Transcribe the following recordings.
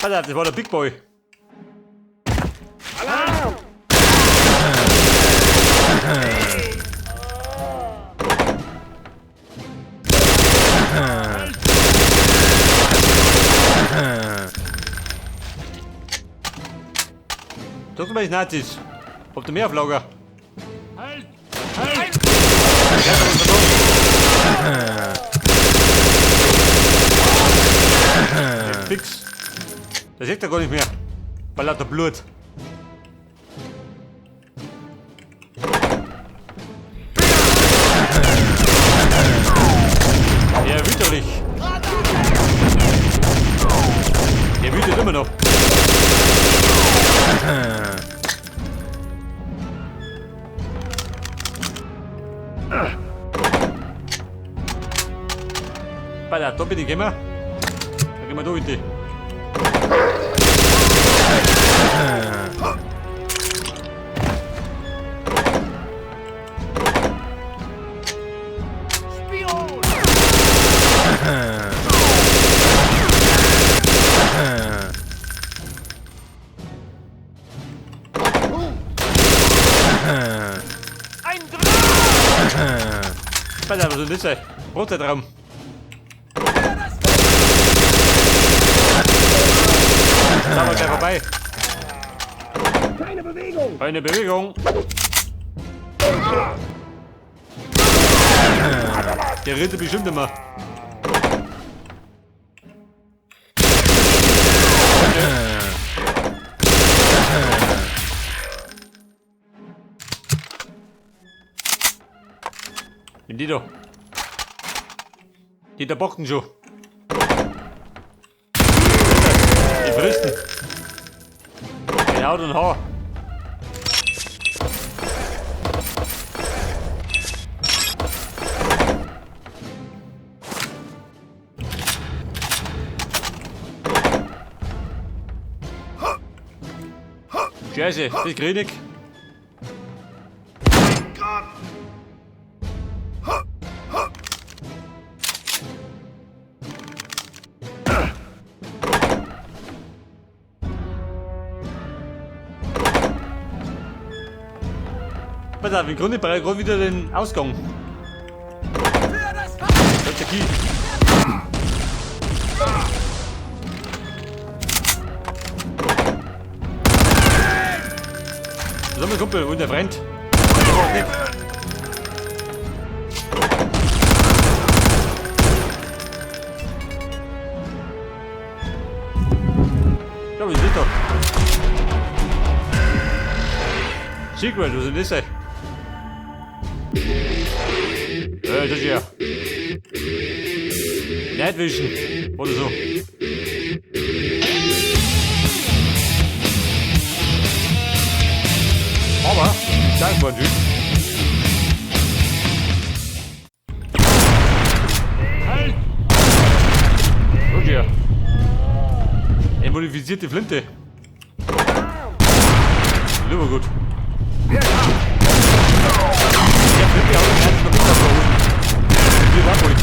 Alter, das war der Big Boy. Alarm! Sag mal, ich Nazis. Habt ihr mehr auf Lager? Halt! Halt! Ja, das ist Fix. Das sieht er gar nicht mehr. Weil lauter Blut. Ja, wüterlich. Der wütet immer noch. Alter, da bin ich gekommen. Da gehen wir da bitte. Spion! Ein Drache! Alter, was soll das sein? Brotzeitraum. Da war gleich vorbei. Keine Bewegung! Keine Bewegung. Der redet bestimmt immer. Nimm die doch. Die da bocken schon. Die fristen. Genau den Haar. Scheiße, das krieg ich. Pass auf, im Grunde brauche ich gerade wieder den Ausgang. Das ist der Key. Das ist mein Kumpel und der Freund. Der braucht nicht. Ja, was ist das da? Secret, was ist denn das? Ey? Das ist ja. Night Vision oder so. Aber, stark war Typ. Halt! Okay. Eine modifizierte Flinte. Lieber gut. Ja, Flinte auch nicht noch mit da oben. Wir waren wohl.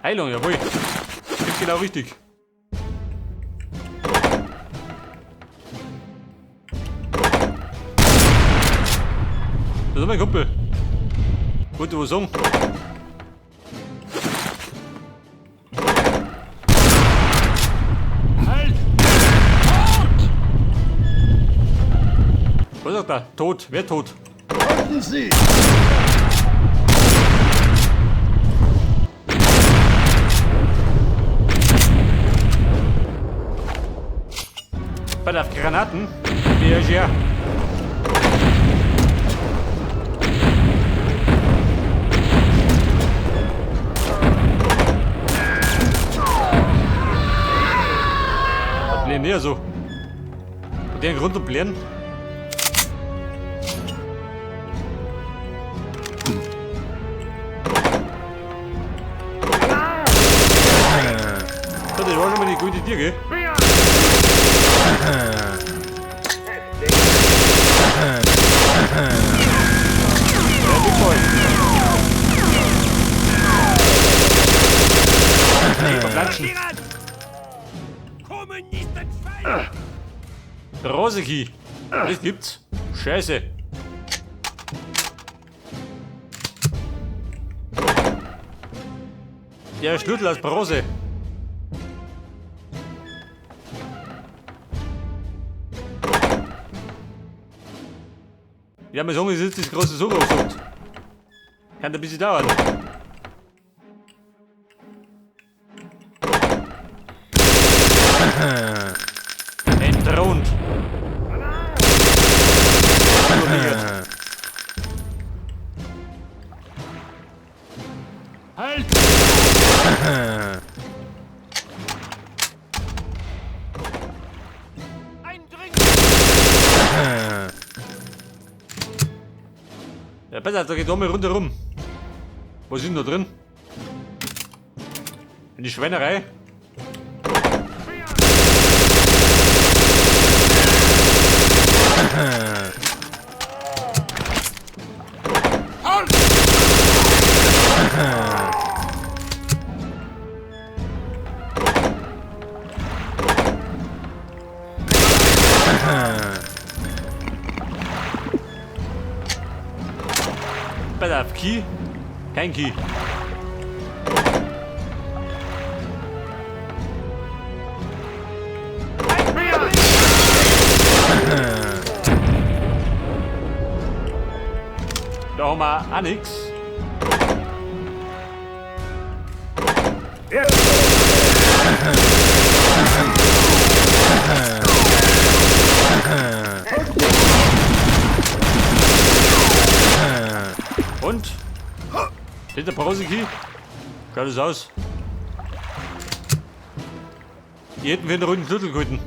Heilung, jawohl. Ist genau richtig. Das ist mein Kumpel. Wollte was sagen. Halt! Tot! Was sagt er? Tot. Wer tot? Halten Sie! Pass auf, Granaten. Ja, ja. Was blähen die ja so? Hat der einen Grund zum Blähen? das war schon mal die gute Idee, gell? Ja, Big Boy. Verplatschen. Roseki. Das gibt's. Scheiße. Der Schlüssel aus Bronze. Ja, mal sagen, es ist das große Suche gesucht. Kann ein bisschen dauern. Entthront. Halt! Ja, besser, da geht einmal rundherum. Was ist denn da drin? In die Schweinerei? Halt! Pass auf, Key? Kein Key. Da haben wir auch nix. Und? Hinter Bronze-Key? Schaut das aus? Die hätten wir einen runden Schlüssel gehalten.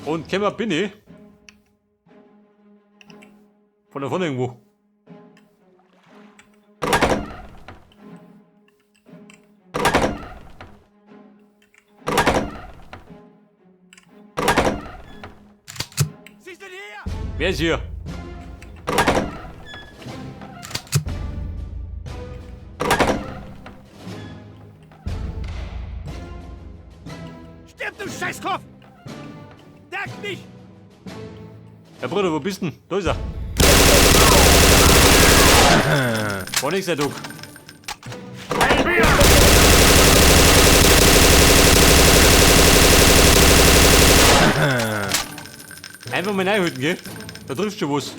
Und kämmer bin ich. Von da vorne irgendwo. Sie sind hier! Wer ist hier? Stirb, du Scheißkopf! Merk mich! Herr Bruder, wo bist denn? Da ist er. War nix, Herr Duck. Einfach mal reinhalten, gell? Da triffst du schon was.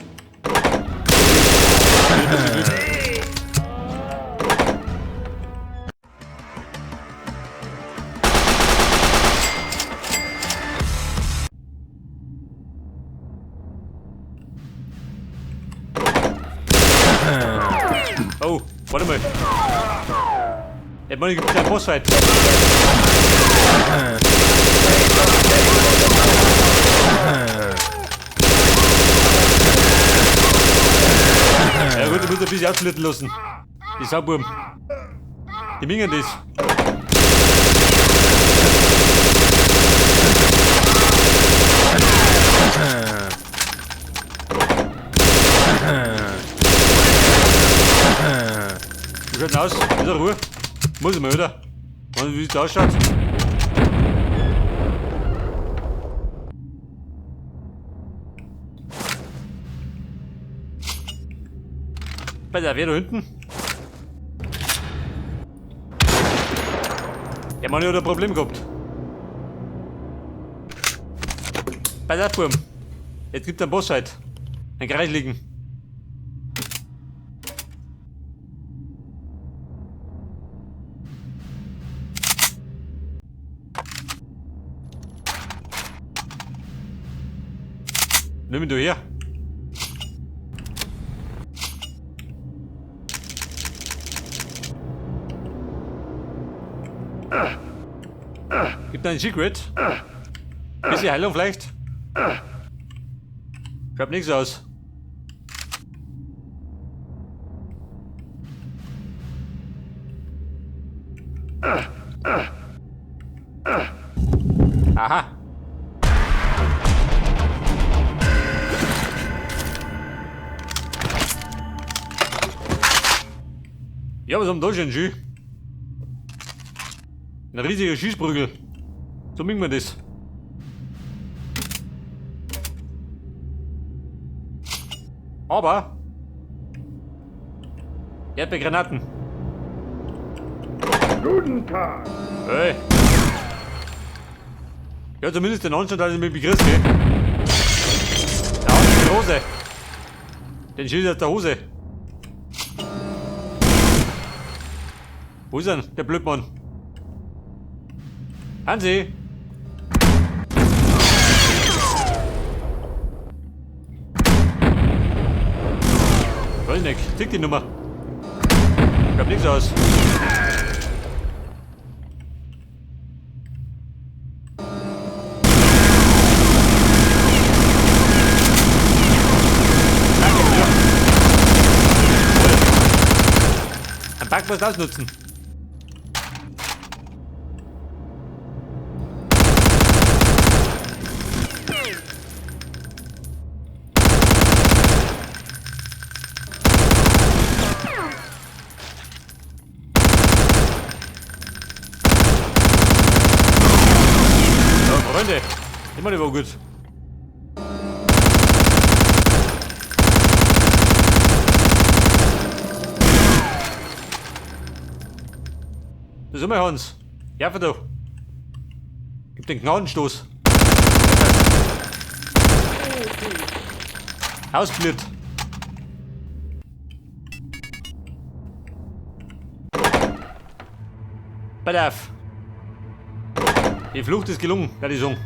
Oh, warte mal. Jetzt mal gibt es einen Bossfight. Ja gut, ich muss ein bisschen ausbluten lassen. Die Saububen. Die mingen das. Wie schaut denn aus? Ist er Ruhe? Muss ich mal, oder? Mal, wie es ausschaut. Bei der wer da hinten? Der Mann hat ein Problem gehabt. Bei der Burm. Jetzt gibt es einen Bossfight. Ein Kreisligen. Nimm ihn du her. Gibt ein Secret? Bisschen Heilung vielleicht? Schaut nichts aus. Aha. Ja, was haben da schon, Ski? Ein riesiger Skisprügel. So mögen wir das. Aber Erdbeergranaten. Guten Tag. Hey. Ja, zumindest den Anstand hat ich mit Begriff, gell? Der Hans die Hose. Den Schild aus der Hose. Wo ist denn der Blödmann? Hansi! Weiß nicht, zieh die Nummer. Ich hab nichts aus. Danke, ja. Ein Pack muss ausnutzen. Ja, Freunde, immer noch gut. Das ist immer Hans. Ja, da. Gib den Gnadenstoß. Ausblitt. Pass auf. Die Flucht ist gelungen, werde ich sagen.